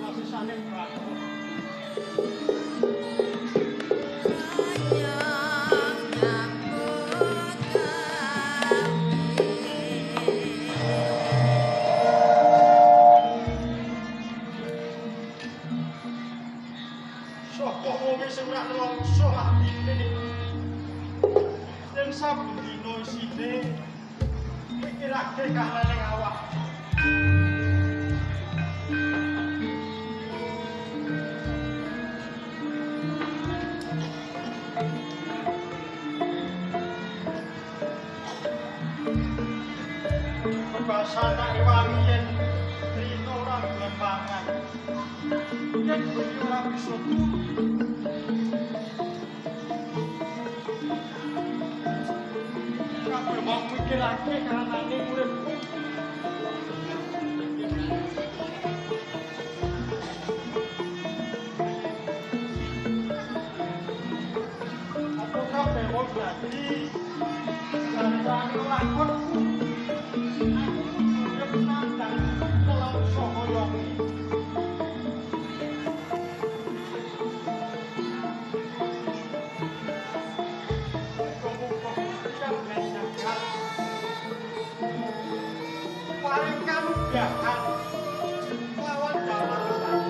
Wasisane Bathara. Sapa wong sing ora nelongso atine? Yen saben dina isine mikirake kahanane awak. Bebasan tak ewangi yen trino ora gelem mangan. Yen bengi ora bisa turu. Kabeh wong mikirake kahanane uripku. Apa kabeh wong dadi jarane lakonku? Aku kudu urip nandang nelongso kaya ngene. Muga-muga Gusti kang jagat paring kanugrahan lawan Damar Wulan.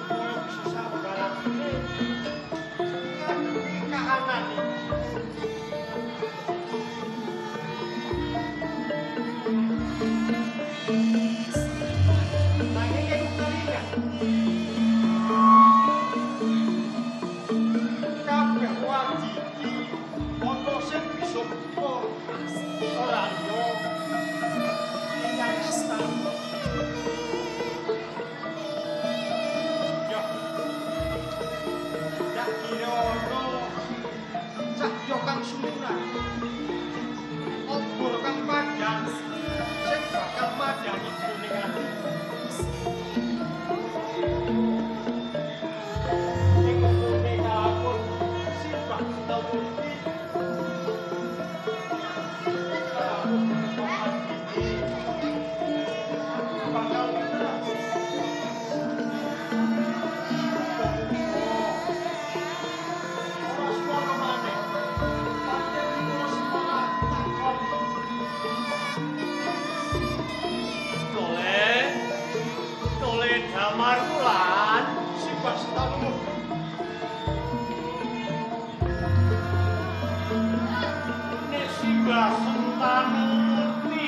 Kowe bisa sabar atine ngadepi kahanan iki. Nanging aku kelingan. Kabeh wadi iki ana sing bisa buka ora liya Eyang Sentanu. Yo. Dak kira ana cahya kang sumuran. Obor kang padhang sing bakal madhangi jroning ati. Ing ngene kalakon Simbah Sentamurti aku bakal ngerak. Ora semono maneh. Pancen wis ora takon. Tole, tole Damar Wulan. Simbah Sentamurti. Nek Simbah Sentamurti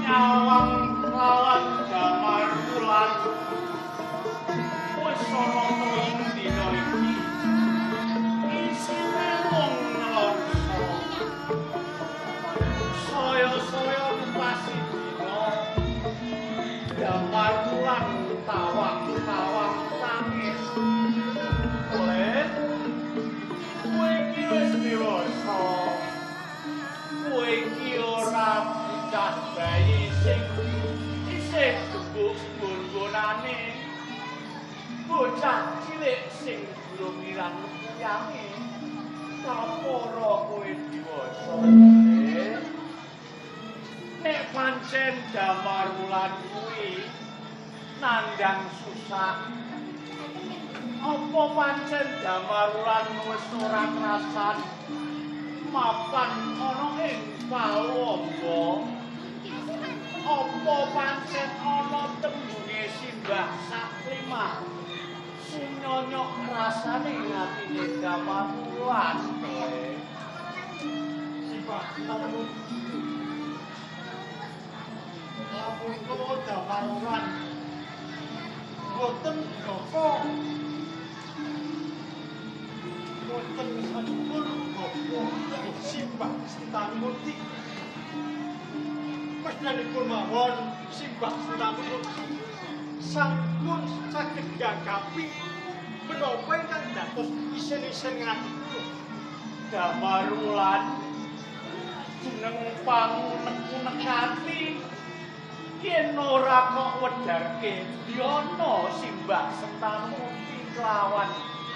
nyawang lawan Damar Wulan wis ana telung dina iki isine mung nelongso. Saya-saya nepasi dina Damar Wulan tawang-tawang tangis. Tole, kowe iki wis dewasa. Kowe iki ora bocah bayi sing isih gebuk gon-gonane. Bocah cilik sing durung ilang kuyange. Kapara kowe dewasa. Nek pancen Damar Wulan kuwi nandang susah, apa pancen Damar Wulan wis ora krasan mapan ana ing Palwangga? Apa pancen ana tembunge Simbah Saklimah sing nyonyok rasane atine Damar Wulan? Simbah Sentamurti. Lamun kula Damar Wulan boten goko. Boten sampun goko Simbah Sentamurti. Pesnanipun mawon Simbah Sentamurti sampun saged gagapi menapa ingkang dados isen-isen ngati kula. Damar Wulan jeneng pangunek-unek ati yen ora kok wedharke diyana Simbah Sentamurti kelawan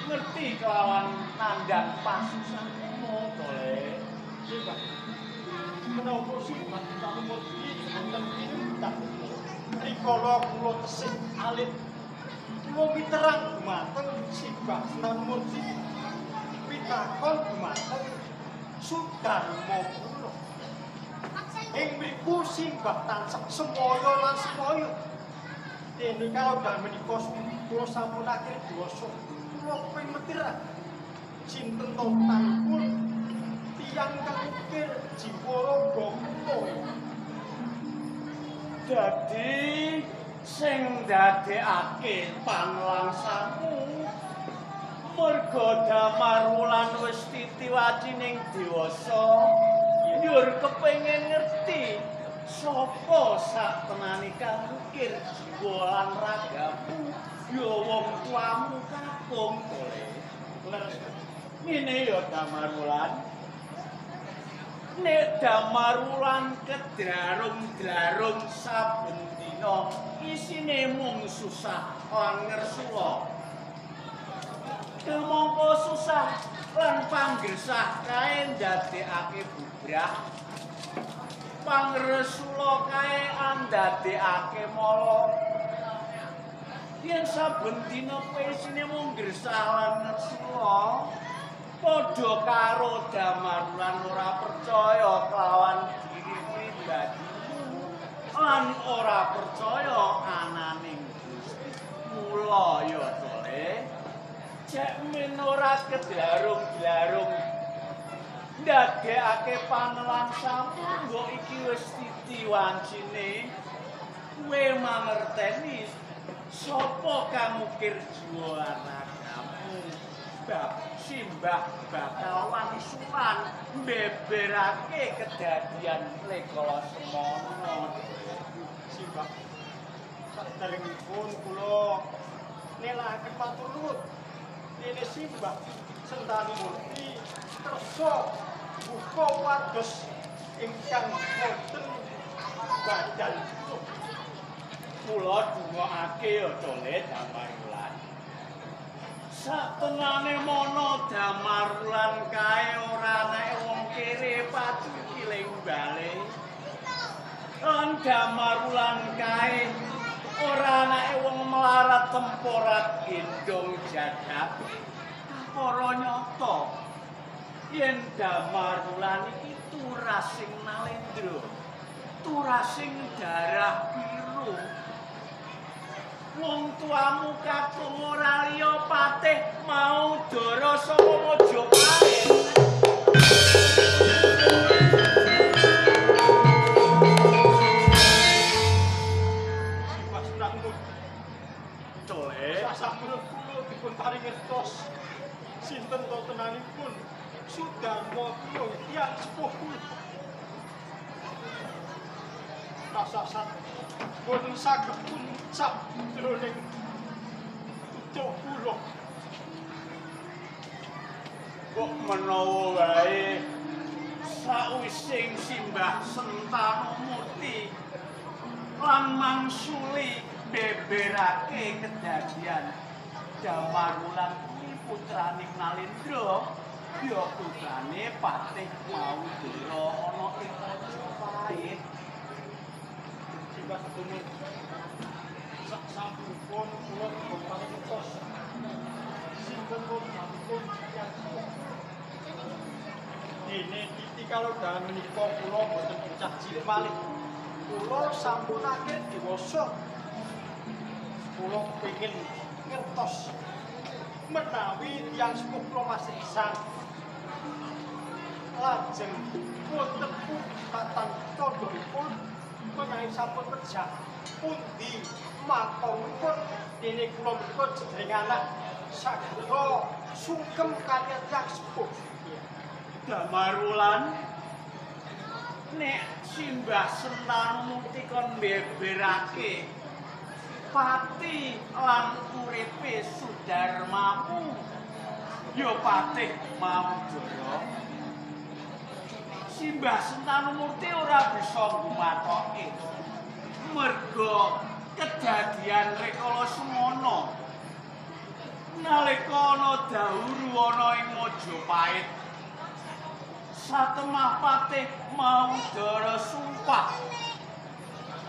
ngerti kelawan nandhang pasusanmu tole. Simbah menapa Simbah Murti wonten pinten rikala kula tesih alit kula miterang dumateng Simbah Sentanumurti pitakon dumateng Sudarma kula. Ing mriku Simbah tansah semaya lan semaya. Dene kalodhan menika kula sampun akhir dewasa kula kepengin metirah sinten totanipun tiyang kang ukir jiwa raga kula. Dadi sing ndadekake panglangsamu merga Damarwulan wis titiwacining dewasa njur kepengin ngerti sapa saktenane kang ukir jiwa lan ragamu ya wong tuamu kakung tole. Leres. Ngene ya Damarwulan. Nek Damarwulan kedrarung-drarung saben dina isine mung susah lan ngersula. Kamangka susah lan pangresah kae ndadekake bubrah. Pangresula kae andadekake mala. Yen saben dina kowe isine mung gresah lan ngersula, padha karo Damarwulan ora percaya kelawan diri pribadimu lan ora percaya ananing Gusti. Mula ya Tole, cek men ora kedlarung-dlarung ndadekake panelangsamu mbok iki wis titi wancine kowe mangerteni sapa kang ukir jiwa ragamu. Bab Simbah bakal wangsulan mbeberake kedadian lekala semono. Simbah saderengipun kula nelahaken matur nuwun dene Simbah Sentanumurti kersa buka wados ingkang wonten badan kula. Kula dungakake ya Tole Damarwulan. Satenane mono Damarwulan kae ora anake wong kere pacukiling bale. Lan Damarwulan kae ora anake wong melarat temporat gendong jadak. Kapara nyata yen Damarwulan iki turasing nalendra, turasing darah biru. Wong tuamu kakung ora liya patih mau dara saka Majapahit. Simbah Sentanumurti Tole, sasampunipun kula dipun paring ngertos sinten to tenanipun Sudarma kula tiyang sepuh kula. Rasasat boten saged uncap jroning tutuh kula. Kok menawa wae sawising Simbah Sentanumurti lan mangsuli beberake kedadian Damarwulan kuwi putraning Nalendra ya putrane Patih Maudara ana ing Majapahit. Simbah Sentanumurti sasampunipun kula dipun paring ngertos sinten pun tiyang sepuh. Dene titi kalodhangan menika kula boten bocah cilik malih. Kula sampun akhir dewasa. Kula kepengin ngertos menawi tiyang sepuh kula masih gesang. Lajeng wonten pungkatan tandhanipun menawi sampun pejah pundi makomipun dene kula menika jejering anak sageda sungkem kaliyan tiyang sepuh. Damarwulan, nek Simbah Sentanumurti kon mbeberake pati lan uripe Sudarmamu ya patih Maudara. Simbah Sentanumurti ora bisa ngumatoke merga kedadian rikala semono nalika ana dahuru ana ing Majapahit. Satemah patih Maudara sumpah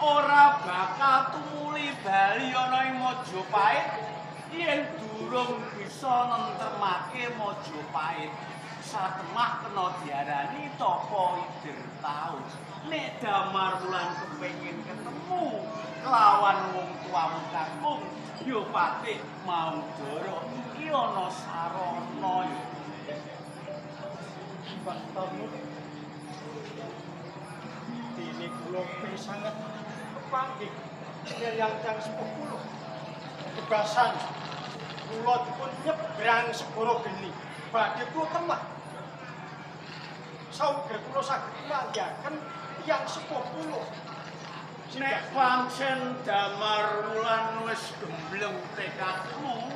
ora bakal tumuli bali ana ing Majapahit yen durung bisa nentremake Majapahit. Satemah kena diarani tapa ider taun. Nek Damar Wulan kepengin ketemu kelawan wong tuamu kakung ya patih Maudara iki ana sarana ya. Mbah Tarno, dene kula sanget kepanggih yang tiyang sepuh kula. Kebasan kula dipun nyebrang segara geni badhe kula temah. Sauger kula saged manggihaken tiyang sepuh kula. Nek pancen Damar Wulan wis gembleng tekadmu,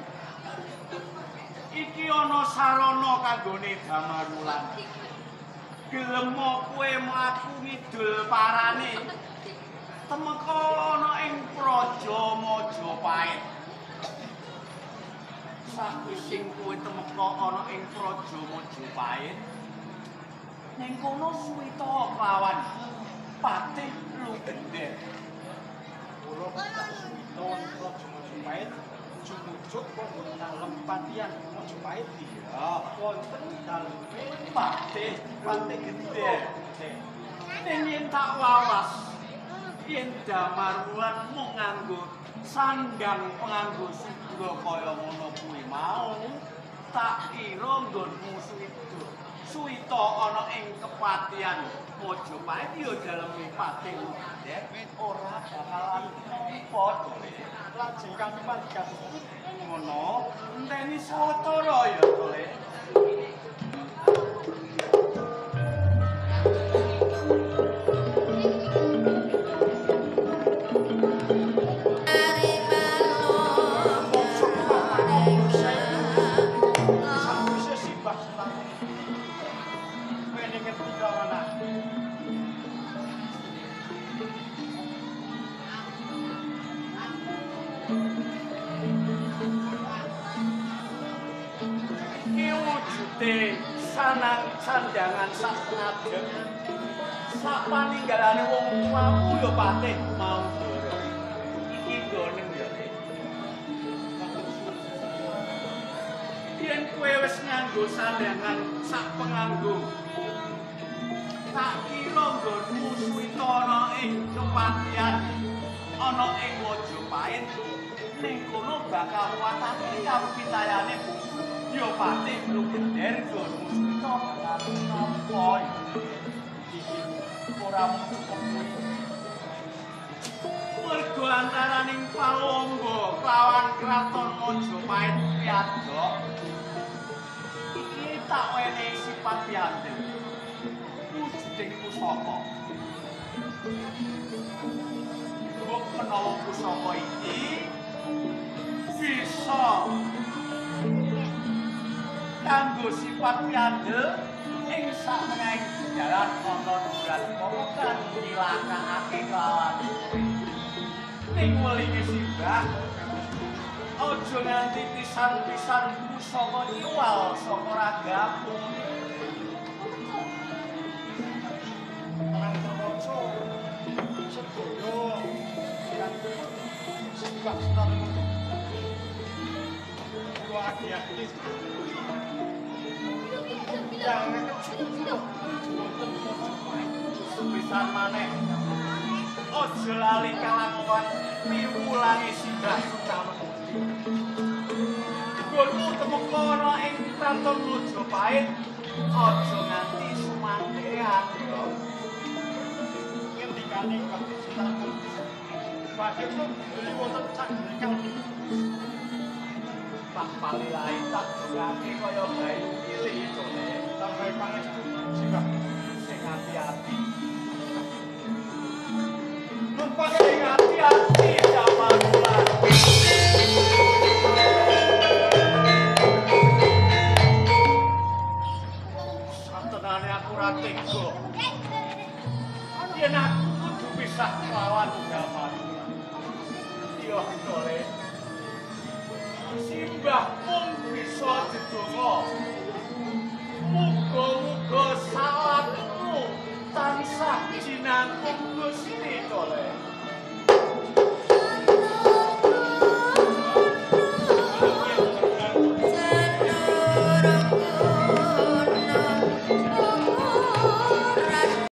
iki ana sarana kanggone Damar Wulan. Gelem kowe mlaku ngidul parane, temeka ana ing Praja Majapahit. Sawising kowe temeka ana ing Praja Majapahit, ning kono suwita kelawan Patih Lugender. Kula suwita wonten Praja Majapahit jumujuk wonten dalem patian Majapahit. Iya, wonten daleme Patih Gender. Ning yen tak wawas, yen Damar Wulan mung nganggo sandang penganggo sudra kaya ngono kuwi mau, tak kira nggonmu suwita ana ing kepatihan Majapahit ya daleme Patih Lugender ora bakalan nampa dole. Lajeng kami mandhika ngono, enteni sawetara ya dole. Sandangan sak ngadeg sak paninggalane wong tuamu ya Patih Maudara. Iki nggone ya. Yen kowe wis nganggo sandangan sak penganggo, tak kira nggonmu suwita ana ing kepatihan ana ing Majapahit, ning kono bakal muatake kapitayane ya Patih Lugender nggonmu suwita bakal nampa. Iki ora cukup kuwi. Mergo antaraning Palomba kelawan Kraton Majapahit piyadok iki tak wenehi sifat piyandel wujuding pusaka. Mbok menawa pusaka iki bisa kanggo sifat piyandel ing satengahing dalan ana duratmaka kang nyilakakake kelawan kowe. Ning welinge simbah, aja nganti pisan-pisan pusaka iwal saka ragamu. Perang Raja sedaya simbah Sunan kula ati-ati sepisan maneh aja lali kalakuan piwulange simbah Sukamukti. Nggonmu temeka ana ing Kraton Majapahit aja nganti sumantean ya. Ngendikane Mbah Sukamukti badhe kula beli wonten candhi kalbi. Pak palilai tak dongake kaya bayi cilik cole. Tambahi pangestu simbah sing ati-ati. Numpak sing ati-ati Damar Wulan. Satenane aku ora tega. Yen aku kudu pisah kelawan Damar Wulan. Iya tole. Simbah mung bisa didonga